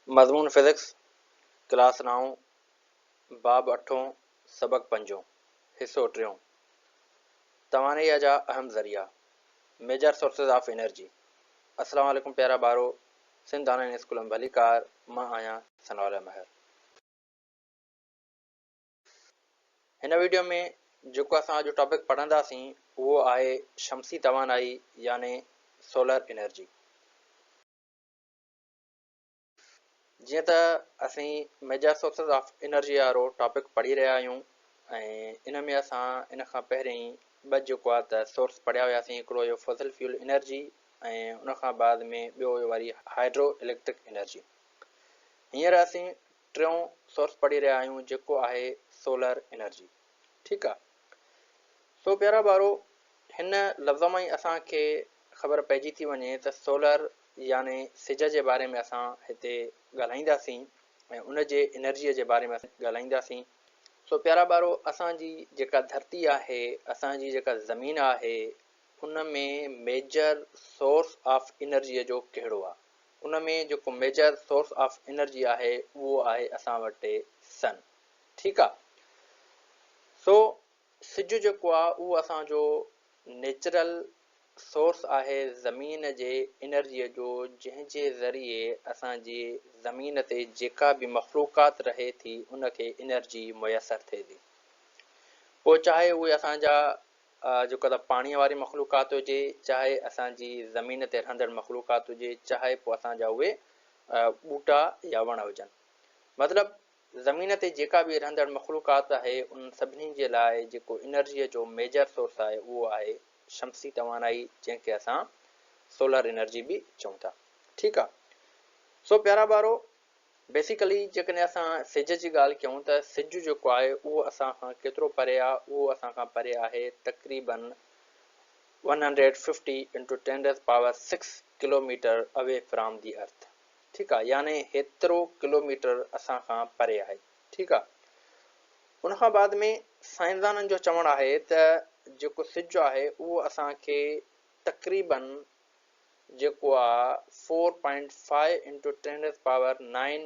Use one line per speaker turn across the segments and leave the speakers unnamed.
مضمون physics, class نائون، باب اٺون، سبق پنجون، حصو ٽيون، توانائيء جا اهم ذريعا، Major Sources of Energy، السلام عليڪم پيارا ٻارو، سنڌ آن لائين اسڪول ۾ ڀليڪار، مان آهيان ثناءالله مهر. هن ويڊيو ۾ جيڪو اسان اڄ ٽاپڪ پڙهنداسين اهو آهي شمسي توانائي يعني سولر انرجي. جيئن ته اسين ميجر سورسز آف انرجي وارو ٽاپڪ پڙهي رهيا آهيون ۽ ان ۾ اسان ان کان پهرين ٻه جيڪو آهي ته سورس پڙهيا هياسين هڪڙو هيو فوسل فيول انرجي ۽ ان کان بعد ۾ ٻيو هيو وري هائيڊرو اليڪٽرڪ انرجي. هينئر اسين ٽيون سورس پڙهي رهيا آهيون جيڪو آهي سولر انرجي ٺيڪ آ سو پيارا ٻارو هن لفظ مان ئي اسان کي خبر پئجي ٿي وڃي ته سولر يعني سج جي باري ۾ اسان هتي ڳالهائينداسين ۽ ان جي انرجي جي باري ۾ ڳالهائينداسين. سو پيارا ٻارو اسان جي جيڪا ڌرتي آهي اسان جي جيڪا زمين آهي ان ۾ ميجر سورس آف انرجي جو ڪهڙو آ؟ ان ۾ جيڪو ميجر سورس آف انرجي آهي اهو آهي اسان وٽ سن ٺيڪ آ سو سج جيڪو آ اهو اسان جو نيچرل سورس آهي زمين جي انرجي جو جنهن جي ذريعي اسان جي زمين تي جيڪا به مخلوقات رهي ٿي ان کي انرجي ميسر ٿئي ٿي پوء چاهي اهي اسان جا جيڪو ته پاڻيء واري مخلوقات هجي، چاهي اسان جي زمين تي رهندڙ مخلوقات هجي، چاهي پوء اسان جا اهي ٻوٽا يا وڻ هجن. مطلب زمين تي جيڪا به رهندڙ مخلوقات آهي، انهن سڀني جي لاء جيڪو انرجيء جو ميجر سورس آهي، اهو آهي شمسي توانائي، جنهن کي اسان سولر انرجي به چئون ٿا. ٺيڪ آ. سو پيارا ٻارو! بيسيڪلي جيڪڏهن اسان سج جي ڳالهه ڪيون ته سج جيڪو آهي اهو اسان کان ڪيترو پري آهي اهو اسان کان پري آهي تقريبن one hundred fifty into ten raise power six kilometre away from the earth ٺيڪ آهي يعني هيترو ڪلوميٽر اسان کان پري آهي ٺيڪ آهي ان کان بعد ۾ سائنسدانن جو چوڻ آهي ته جيڪو سج آهي اهو اسان کي تقريبن جيڪو آ four point five into ten raise power nine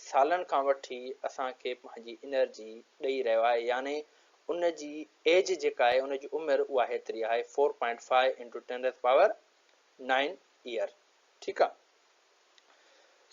سالن کان وٺي اسان کي پنهنجي انرجي ڏئي رهيو آهي يعني ان جي ايج جيڪا آهي ان جي عمر اها هيتري آهي four point five into ten raise power nine year ٺيڪ آ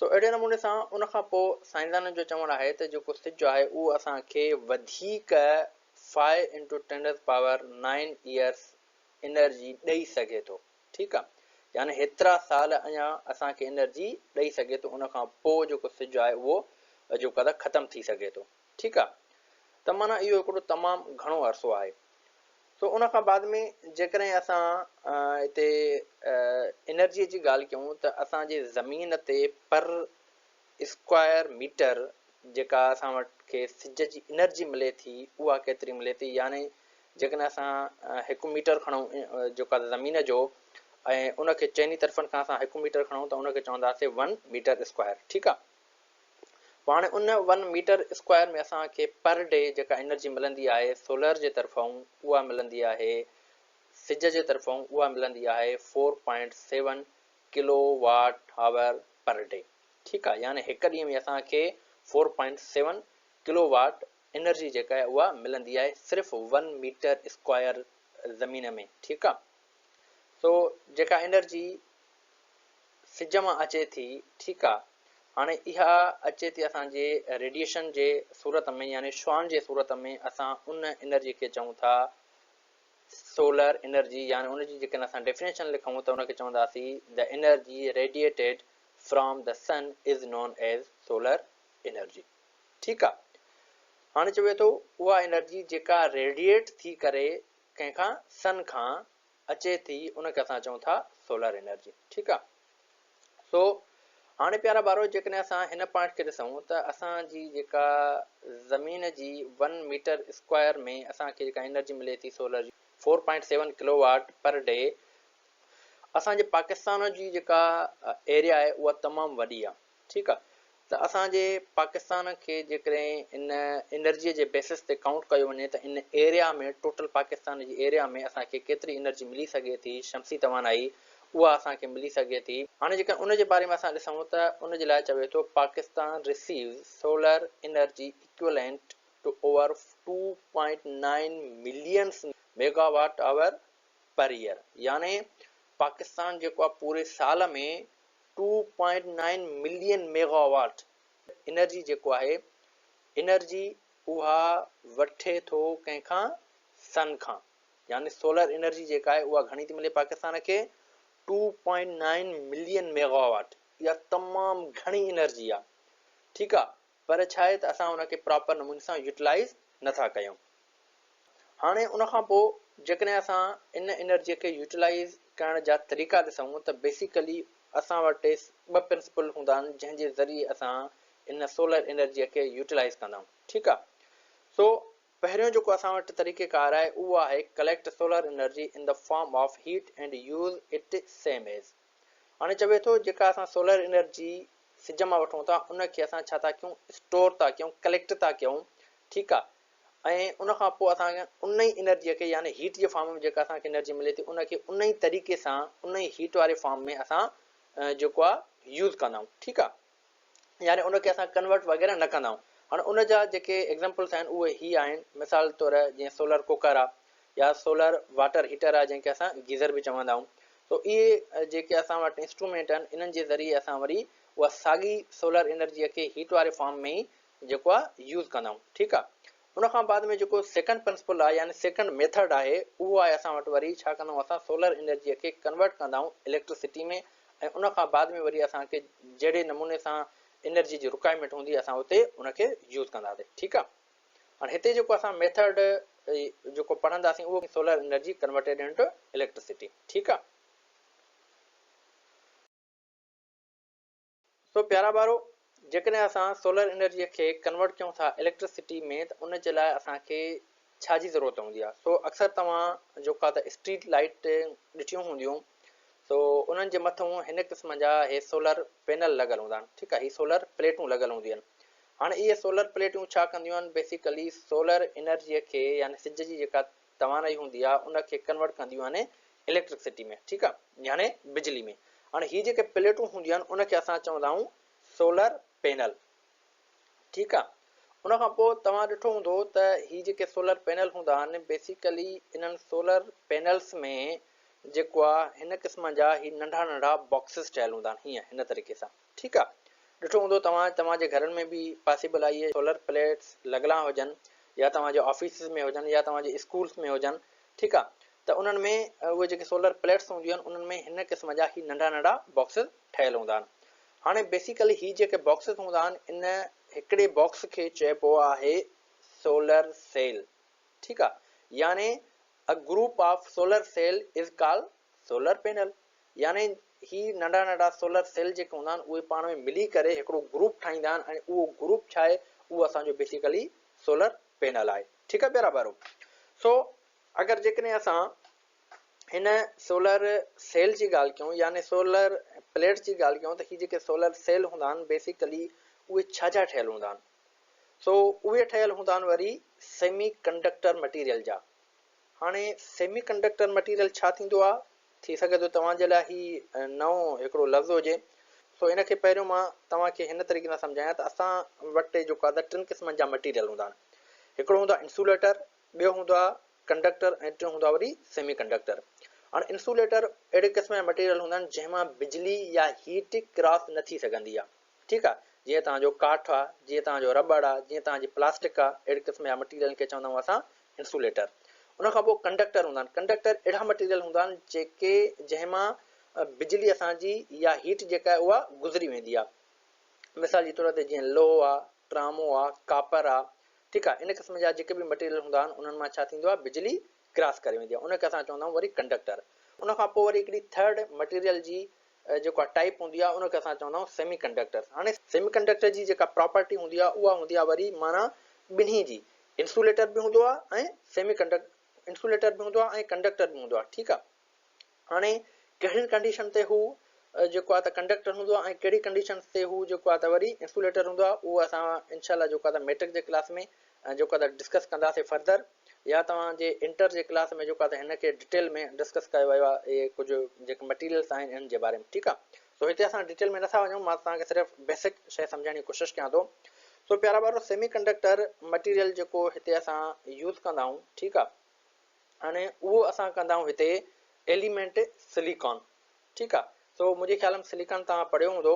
سو اهڙي نموني سان ان کان پوء سائنسدانن جو چوڻ آهي ته جيڪو سج آهي اهو اسان کي وڌيڪ five into ten raise power nine years energy ڏئي سگهي ٿو ٺيڪ آ يعني هيترا سال اڃا اسان کي انرجي ڏئي سگهي ٿو ان کان پوء جيڪو سج آهي اهو جيڪو آ ختم ٿي سگهي ٿو ٺيڪ آ ته معنيٰ اهو هڪڙو تمام گهڻو عرصو آهي سو ان کان بعد ۾ جيڪڏهن اسان هتي انرجي جي ڳالهه ڪيون ته اسان جي زمين تي پر اسڪوائر ميٽر جيڪا اسان وٽ کي سج جي انرجي ملي ٿي اها ڪيتري ملي ٿي يعني جيڪڏهن اسان هڪ ميٽر کڻون جيڪو آهي زمين جو ۽ ان کي چئني طرفن کان اسان هڪ ميٽر کڻون ته ان کي چونداسين ون ميٽر اسڪوائر ٺيڪ آهي پوء هاڻي ان ون ميٽر اسڪوائر ۾ اسان کي پر ڊي جيڪا انرجي ملندي آهي سولر جي طرفان اها ملندي آهي سج جي طرفان اها ملندي آهي four point seven kilo watt hour per day ٺيڪ آ يعني هڪ ڏينهن ۾ اسان کي four point seven kilo watt energy جيڪا آهي اها ملندي آهي صرف ون ميٽر اسڪوائر زمين ۾ ٺيڪ آ سو جيڪا انرجي سج مان اچي ٿي ٺيڪ آ هاڻي اها اچي ٿي اسان جي ريڊيئيشن جي صورت ۾ يعني شعاعن جي صورت ۾ اسان ان انرجي کي چئون ٿا سولر انرجي يعني ان جي جيڪڏهن اسان ڊيفينيشن لکون ته ان کي چونداسين the energy radiated from the sun is known as solar energy ٺيڪ آ هاڻي چوي ٿو اها انرجي جيڪا ريڊيئيٽ ٿي ڪري ڪنهن کان سن کان اچي ٿي ان کي اسان چئون ٿا سولر انرجي ٺيڪ آ سو هاڻي پيارا ٻارو جيڪڏهن اسان هن پوائنٽ کي ڏسون ته اسان جي جيڪا زمين جي ون ميٽر اسڪوائر ۾ اسان کي جيڪا انرجي ملي ٿي سولر جي four point seven kilo watt per day اسان جي پاڪستان جي جيڪا ايريا آهي اها تمام وڏي آهي ٺيڪ آهي ته اسان جي پاڪستان کي جيڪڏهن ان انرجي جي بيسس تي ڪائونٽ ڪيو وڃي ته ان ايريا ۾ ٽوٽل پاڪستان جي ايريا ۾ اسان کي ڪيتري انرجي ملي سگهي ٿي شمسي توانائي اها اسان کي ملي سگهي ٿي. هاڻي جيڪڏهن ان جي باري ۾ اسان ڏسون ته ان جي لاء چوي ٿو Pakistan receives solar energy equivalent to over 2.9 millions megawatt hour per year يعني پاڪستان جيڪو آهي پوري سال ۾ 2.9 ملين ميگاواٽ انرجي جيڪو آهي انرجي اها وٺي ٿو ڪنهن کان سن کان يعني سولر انرجي جيڪا آهي اها گهڻي ٿي ملي پاڪستان کي 2.9 ملين ميگاواٽ اها تمام گهڻي انرجي آهي ٺيڪ آهي پر ڇا آهي ته اسان ان کي پراپر نموني سان يوٽيلائز نٿا ڪيون. هاڻي ان کان پوء جيڪڏهن اسان ان انرجي کي يوٽيلائيز ڪرڻ جا طريقا ڏسون ته بيسيڪلي اسان وٽ ٻه پرنسپل هوندا آهن جنهن جي ذريعي اسان ان سولر انرجي کي يوٽيلائيز ڪندا آهيون ٺيڪ آهي سو پهريون جيڪو اسان وٽ طريقي ڪار آهي اهو آهي collect solar energy in the form of heat and use it same as هاڻي چوي ٿو جيڪا اسان سولر انرجي سج مان وٺون ٿا ان کي اسان ڇا ٿا ڪيون اسٽور ٿا ڪيون ڪليڪٽ ٿا ڪيون ٺيڪ آهي ۽ ان کان پوء اسان کي ان ئي انرجيء کي يعني هيٽ جي فارم ۾ جيڪا اسان کي انرجي ملي ٿي ان کي ان ئي طريقي سان ان ئي هيٽ واري فارم ۾ اسان جيڪو آهي يوز ڪندا آهيون ٺيڪ آهي يعني ان کي اسان ڪنورٽ وغيره نه ڪندا آهيون هاڻي ان جا جيڪي ايگزامپلس آهن اهي هي آهن مثال طور جيئن سولر ڪوڪر آهي يا سولر واٽر هيٽر آهي جنهن کي اسان گيزر به چوندا آهيون تو اهي جيڪي اسان وٽ انسٽرومينٽ آهن انهن جي ذريعي اسان وري اها ساڳي سولر انرجيء کي هيٽ واري فارم ۾ ئي جيڪو آ يوز ڪندا آهيون ٺيڪ آ ان کان بعد ۾ جيڪو سيڪنڊ پرنسپل آ يعني سيڪنڊ ميٿڊ آهي اهو آهي اسان وٽ وري ڇا ڪندا آهيون اسان سولر انرجي کي ڪنورٽ ڪندا آهيون اليڪٽرسٽي ۾ ۽ ان کان بعد ۾ وري اسان کي جهڙي نموني سان انرجي جي رڪوائرمينٽ هوندي اسان اتي ان کي يوز ڪنداسين ٺيڪ آ هاڻي هتي جيڪو اسان ميٿڊ جيڪو پڙهنداسين اهو solar energy converted into electricity ٺيڪ آ. سو پيارا ٻارو جيڪڏهن اسان سولر انرجيء کي ڪنورٽ ڪيون ٿا اليڪٽرسٽي ۾ ته ان جي لاء اسان کي ڇا جي ضرورت هوندي آهي سو اڪثر توهان جيڪا ته اسٽريٽ لائيٽ ڏٺيون هونديون سو انهن جي مٿون هن قسم جا هي سولر پينل لڳل هوندا آهن ٺيڪ آهي هي سولر پليٽون لڳل هونديون آهن هاڻي اهي سولر پليٽون ڇا ڪنديون آهن بيسيڪلي سولر انرجيء کي يعني سج جي جيڪا توانائي هوندي آهي ان کي ڪنورٽ ڪنديون آهن اليڪٽرڪسٽي ۾ ٺيڪ آهي يعني بجلي ۾ هاڻي هي جيڪي پليٽون هونديون آهن ان کي اسان چوندا آهيون سولر پينل ٺيڪ آهي ان کان پوء توهان ڏٺو هوندو ته هي جيڪي سولر پينل هوندا آهن بيسيڪلي انهن سولر پينلز ۾ جيڪو آهي هن قسم جا هي ننڍا ننڍا باڪسز ٺهيل هوندا آهن هيئن هن طريقي سان ٺيڪ آ ڏٺو هوندو توهان توهان جي گهرن ۾ به پاسيبل آ اهي سولر پليٽس لڳلا هجن يا توهان جي آفيسز ۾ هجن يا توهان جي اسڪولس ۾ هجن ٺيڪ آ ته انهن ۾ اهي جيڪي سولر پليٽس هونديون آهن انهن ۾ هن قسم جا هي ننڍا ننڍا باڪسز ٺهيل هوندا آهن هاڻي بيسيڪلي هي جيڪي باڪسز هوندا آهن ان هڪڙي باڪس کي چئبو آهي سولر سيل ٺيڪ آ يعني a group of solar cell is called solar panel يعني هي ننڍا ننڍا سولر سيل جيڪي هوندا آهن اهي پاڻ ۾ ملي ڪري هڪڙو گروپ ٺاهيندا آهن ۽ اهو گروپ ڇا آهي اهو اسان جو بيسيڪلي سولر پينل آهي ٺيڪ آهي پيارا ٻارو سو اگر جيڪڏهن اسان هن سولر سيل جي ڳالهه ڪيون يعني سولر پليٽس جي ڳالهه ڪيون ته هي جيڪي سولر سيل هوندا آهن بيسيڪلي اهي ڇا جا ٺهيل هوندا آهن سو اهي ٺهيل هوندا آهن وري سيمي ڪنڊڪٽر مٽيريل جا هاڻي سيمي ڪنڊڪٽر مٽيريل ڇا ٿيندو آهي ٿي سگهي ٿو توهان جي لاء هي نئون هڪڙو لفظ هجي. سو ان کي پهريون مان توهان کي هن طريقي سان سمجهايان ته اسان وٽ جيڪو آهي ته ٽن قسمن جا مٽيريل هوندا آهن. هڪڙو هوندو آهي انسوليٽر، ٻيو هوندو آهي ڪنڊڪٽر ۽ ٽيون هوندو آهي وري سيمي ڪنڊڪٽر. هاڻي انسوليٽر اهڙي قسم جا مٽيريل هوندا آهن جنهن مان بجلي يا هيٽ ڪراس نه ٿي سگهندي آهي. ٺيڪ آ جيئن توهان جو ڪاٺ آ جيئن توهان جو رٻڙ آ جيئن توهان جي پلاسٽڪ آ اهڙي قسم جا مٽيريلن کي چوندا آهيون اسان انسوليٽر ان کان پوء ڪنڊڪٽر هوندا آهن ڪنڊڪٽر اهڙا مٽيريل هوندا آهن جيڪي جنهن مان بجلي اسان جي يا هيٽ جيڪا آهي اها گذري ويندي آ مثال جي طور تي جيئن لوهه آ ٽرامو آ ڪاپر آ ٺيڪ آ ان قسم جا جيڪي به مٽيريل هوندا آهن انهن مان ڇا ٿيندو آ بجلي ڪراس ڪري ويندي آ ان کي اسان چوندا آهيون وري ڪنڊڪٽر ان کان پوء وري هڪڙي ٿرڊ مٽيريل جي جيڪا ٽائيپ هوندي آهي ان کي اسان چوندا آهيون سيمي ڪنڊڪٽر هاڻي سيمي ڪنڊڪٽر جي جيڪا پراپرٽي هوندي آهي اها هوندي آهي وري معنيٰ ٻنهي جي انسوليٽر به هوندو آهي ۽ سيمي ڪنڊڪٽر انسوليٽر به هوندو آهي ۽ ڪنڊڪٽر به هوندو آهي ٺيڪ آهي هاڻي ڪهڙين ڪنڊيشن تي هو جيڪو آهي ته ڪنڊڪٽر هوندو آهي ۽ ڪهڙي ڪنڊيشن تي هو جيڪو آهي ته وري انسوليٽر هوندو آهي اهو اسان انشاء الله جيڪو آهي ته ميٽرڪ جي ڪلاس ۾ جيڪو آهي ته ڊسڪس ڪنداسين فردر. يا توهان جي انٽر جي ڪلاس ۾ جيڪو آهي ته هن کي ڊيٽيل ۾ ڊسڪس ڪيو ويو آهي اهي ڪجهه جيڪي مٽيريلس آهن انهن جي باري ۾ ٺيڪ آهي سو هتي اسان ڊيٽيل ۾ نٿا وڃون مان توهان کي صرف بيسڪ شيء سمجهائڻ جي ڪوشش ڪيان ٿو. سو پيارا ٻارو سيمي ڪنڊڪٽر مٽيريل جيڪو هتي اسان يوز ڪندا آهيون ٺيڪ آهي هاڻي اهو اسان ڪندا آهيون هتي ايليمينٽ سليڪان ٺيڪ آ سو منهنجي خيال ۾ سليڪان توهان پڙهيو هوندو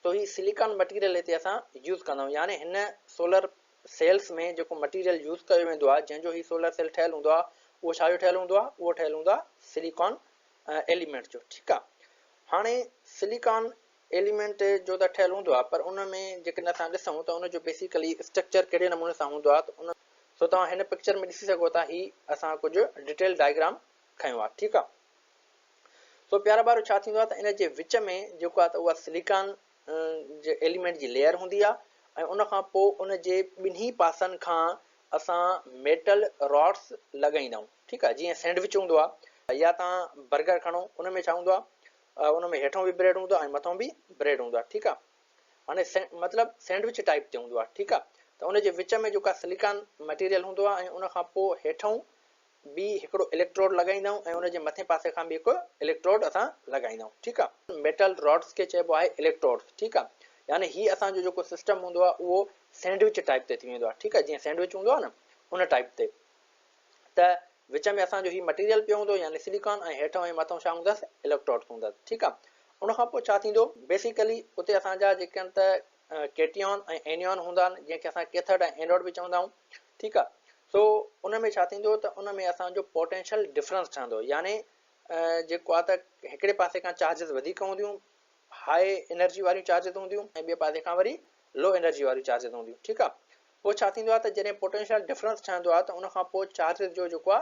سو هي سليڪان مٽيريل هتي اسان يوز ڪندا آهيون يعني هن سولر سيلز ۾ جيڪو مٽيريل يوز ڪيو ويندو آهي جنهن جو هي سولر سيل ٺهيل هوندو آهي اهو ڇا جو ٺهيل هوندو آهي اهو ٺهيل هوندو آهي سليڪان ايليمينٽ جو ٺيڪ آ هاڻي سليڪان ايليمينٽ جو ته ٺهيل هوندو آهي پر ان ۾ جيڪڏهن اسان ڏسون ته ان جو بيسيڪلي اسٽرڪچر ڪهڙي نموني سان هوندو آهي ته ان سو توهان هن پڪچر ۾ ڏسي سگهو ٿا هي اسان ڪجهه ڊيٽيل ڊائگرام کنيو آهي ٺيڪ آهي سو پيارا ٻارو ڇا ٿيندو آهي ته ان جي وچ ۾ جيڪو آهي ته اها سليڪان جي ايليمينٽ جي ليئر هوندي آهي ۽ ان کان پوء ان جي ٻنهي پاسن کان اسان ميٽل راڊس لڳائيندا آهيون ٺيڪ آهي جيئن سينڊوچ هوندو آهي يا توهان برگر کڻو ان ۾ ڇا هوندو آهي ان ۾ هيٺون به بريڊ هوندو آهي ۽ مٿون به بريڊ هوندو آهي ٺيڪ آهي هاڻي مطلب سينڊوچ ٽائيپ تي هوندو آهي ٺيڪ آهي ته ان جي وچ ۾ جيڪا سليڪان مٽيريل هوندو آهي ۽ ان کان پوء هيٺون به هڪڙو اليڪٽروڊ لڳائيندا آهيون ۽ ان جي مٿين پاسي کان به هڪ اليڪٽروڊ اسان لڳائيندا آهيون ٺيڪ آهي ميٽل راڊس کي چئبو آهي اليڪٽروڊس ٺيڪ آهي يعني هي اسان جو جيڪو سسٽم هوندو آهي اهو سينڊوچ ٽائيپ تي ٿي ويندو آهي ٺيڪ آهي جيئن سينڊوچ هوندو آهي نه ان ٽائيپ تي ته وچ ۾ اسان جو هي مٽيريل پيو هوندو يعني سليڪان ۽ هيٺون ۽ مٿون ڇا هوندس اليڪٽروڊس هوندس ٺيڪ آ ان کان پوء ڇا ٿيندو بيسيڪلي اتي اسان جا جيڪي آهن ته ڪيٽيون ۽ اينيون هوندا آهن جنهن کي اسان ڪيٿڊ ۽ اينوڊ به چوندا آهيون ٺيڪ آ سو ان ۾ ڇا ٿيندو ته ان ۾ اسان جو پوٽينشل ڊفرنس ٺهندو يعني جيڪو آ ته هڪڙي پاسي کان چارجز وڌيڪ هونديون هاء انرجي واريون چارجز هونديون ۽ ٻئي پاسي کان وري لو انرجي واريون چارجز هونديون ٺيڪ آ پوء ڇا ٿيندو آ ته جڏهن پوٽينشل ڊفرنس ٺهندو آ ته ان کان پوء چارجز جو جيڪو آ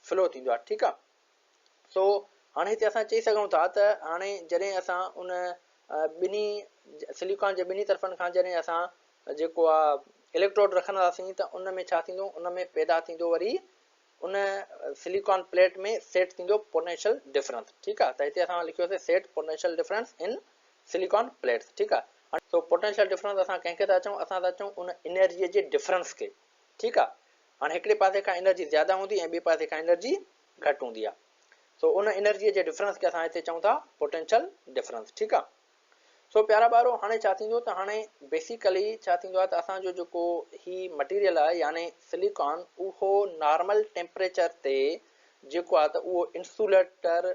فلو ٿيندو آ ٺيڪ آ سو هاڻي هتي اسان چئي سگهون ٿا ته هاڻي جڏهن اسان ان ٻنهي سليڪان جي ٻنهي طرفن کان جڏهن اسان جيڪو آ اليڪٽروڊ رکنداسين ته ان ۾ ڇا ٿيندو ان ۾ پيدا ٿيندو وري ان سليڪان پليٽ ۾ سيٽ ٿيندو پوٽينشل ڊفرنس ٺيڪ آ ته هتي اسان لکيوسي set potential difference in silicon plates ٺيڪ آ سو پوٽينشل ڊفرنس اسان ڪنهن کي ٿا چئون اسان ٿا چئون ان انرجي جي ڊفرنس کي ٺيڪ آ هاڻي هڪڙي پاسي کان انرجي زياده هوندي ۽ ٻي پاسي کان انرجي گهٽ هوندي آ سو ان انرجي جي ڊفرنس کي اسان هتي چئون ٿا پوٽينشل ڊفرنس ٺيڪ آ سو پيارا ٻارو هاڻي ڇا ٿيندو ته هاڻي بيسيڪلي ڇا ٿيندو آهي ته اسان جو جيڪو هي مٽيريل آهي يعني سليڪان اهو نارمل ٽيمپريچر تي جيڪو آهي ته اهو انسوليٽر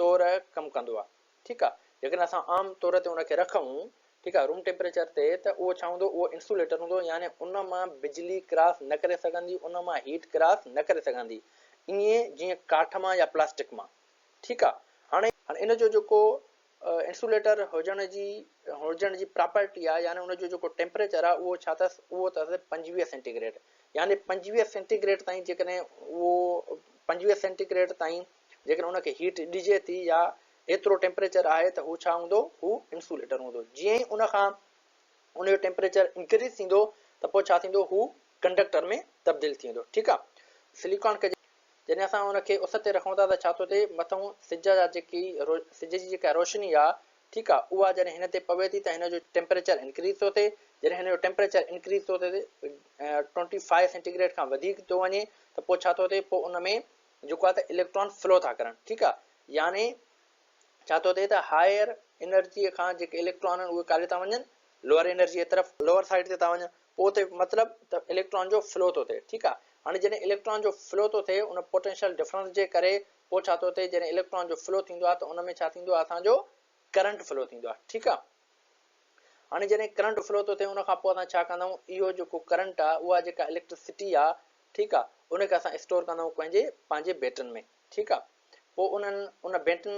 طور ڪم ڪندو آهي ٺيڪ آهي جيڪڏهن اسان عام طور تي ان کي رکون ٺيڪ آهي روم ٽيمپريچر تي ته اهو ڇا هوندو اهو انسوليٽر هوندو يعني ان مان بجلي ڪراس نه ڪري سگهندي ان مان هيٽ ڪراس نه ڪري سگهندي ائين جيئن ڪاٺ مان يا پلاسٽڪ مان ٺيڪ آهي هاڻي هاڻي ان جو جيڪو انسوليٽر هجڻ جي هجڻ جي پراپرٽي آهي يعني ان جو جيڪو ٽيمپريچر آهي اهو ڇا اٿس اهو اٿس 25 سينٽي گريڊ يعني 25 سينٽي گريڊ تائين جيڪڏهن اهو 25 سينٽي گريڊ تائين جيڪڏهن ان کي هيٽ ڏجي ٿي يا ايترو ٽيمپريچر آهي ته هو ڇا هوندو هو انسوليٽر هوندو جيئن ئي ان کان ان جو ٽيمپريچر انڪريز ٿيندو ته پوء ڇا ٿيندو هو ڪنڊڪٽر ۾ تبديل ٿي ويندو ٺيڪ آهي سليڪان کي جڏهن اسان ان کي اس تي رکون ٿا ته ڇا ٿو ٿئي؟ مٿئون سج جا جيڪي سج جي جيڪا روشني آ ٺيڪ آ اها جڏهن هن تي پوي ٿي ته هن جو ٽيمپريچر انڪريز ٿو ٿئي جڏهن هن جو ٽيمپريچر انڪريز ٿو ٿئي ٽوئنٽي فائيو سينٽي گريڊ کان وڌيڪ ٿو وڃي ته پوء ڇا ٿو ٿئي پوء ان ۾ جيڪو آ ته اليڪٽران فلو ٿا ڪرن ٺيڪ آ يعني ڇا ٿو ٿئي ته هائر انرجي کان جيڪي اليڪٽران آهن اهي ڪاڏي ٿا وڃن لوئر انرجي جي طرف لوئر سائيڊ تي ٿا وڃن پوء اتي مطلب ته اليڪٽران جو فلو ٿو ٿئي ٺيڪ آ هاڻي جڏهن اليڪٽران جو فلو ٿو ٿئي ان پوٽينشل ڊفرنس جي ڪري پوء ڇا ٿو ٿئي جڏهن اليڪٽران جو فلو ٿيندو آ ته ان ۾ ڇا ٿيندو آ اسان جو ڪرنٽ فلو ٿيندو آ ٺيڪ آ هاڻي جڏهن ڪرنٽ فلو ٿو ٿئي ان کان پوء اسان ڇا ڪندا آهيون اهو جيڪو ڪرنٽ آ اها جيڪا اليڪٽرسٽي آ ٺيڪ آ ان کي اسان اسٽور ڪندا آهيون پنهنجي پنهنجي بيٽرين ۾ ٺيڪ آ پوء انهن ان بيٽرين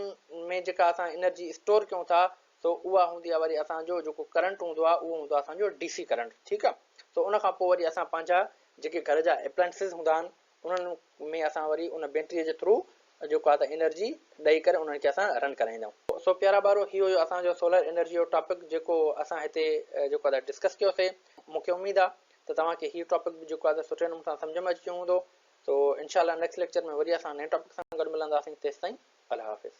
۾ جيڪا اسان انرجي اسٽور ڪيون ٿا سو اها هوندي آهي وري اسان جو جيڪو ڪرنٽ هوندو آهي اهو هوندو آهي اسان جو ڊي سي ڪرنٽ ٺيڪ آهي سو ان کان پوء وري اسان پنهنجا جيڪي گهر جا اپلائنسز هوندا آهن انهن ۾ اسان وري ان بيٽري جي ٿرو جيڪو آهي ته انرجي ڏئي ڪري انهن کي اسان رن ڪرائيندا آهيون. سو پيارا ٻارو هي هيو اسان جو سولر انرجي جو ٽاپڪ جيڪو اسان هتي جيڪو آهي ته ڊسڪس ڪيوسي مون کي اميد آهي ته توهان کي هي ٽاپڪ به جيڪو آهي ته سٺي نموني سان سمجهه ۾ اچي ويو هوندو سو انشاء الله نيڪسٽ ليڪچر ۾ وري اسان نئين ٽاپڪ سان گڏ ملنداسين تيستائين الله حافظ.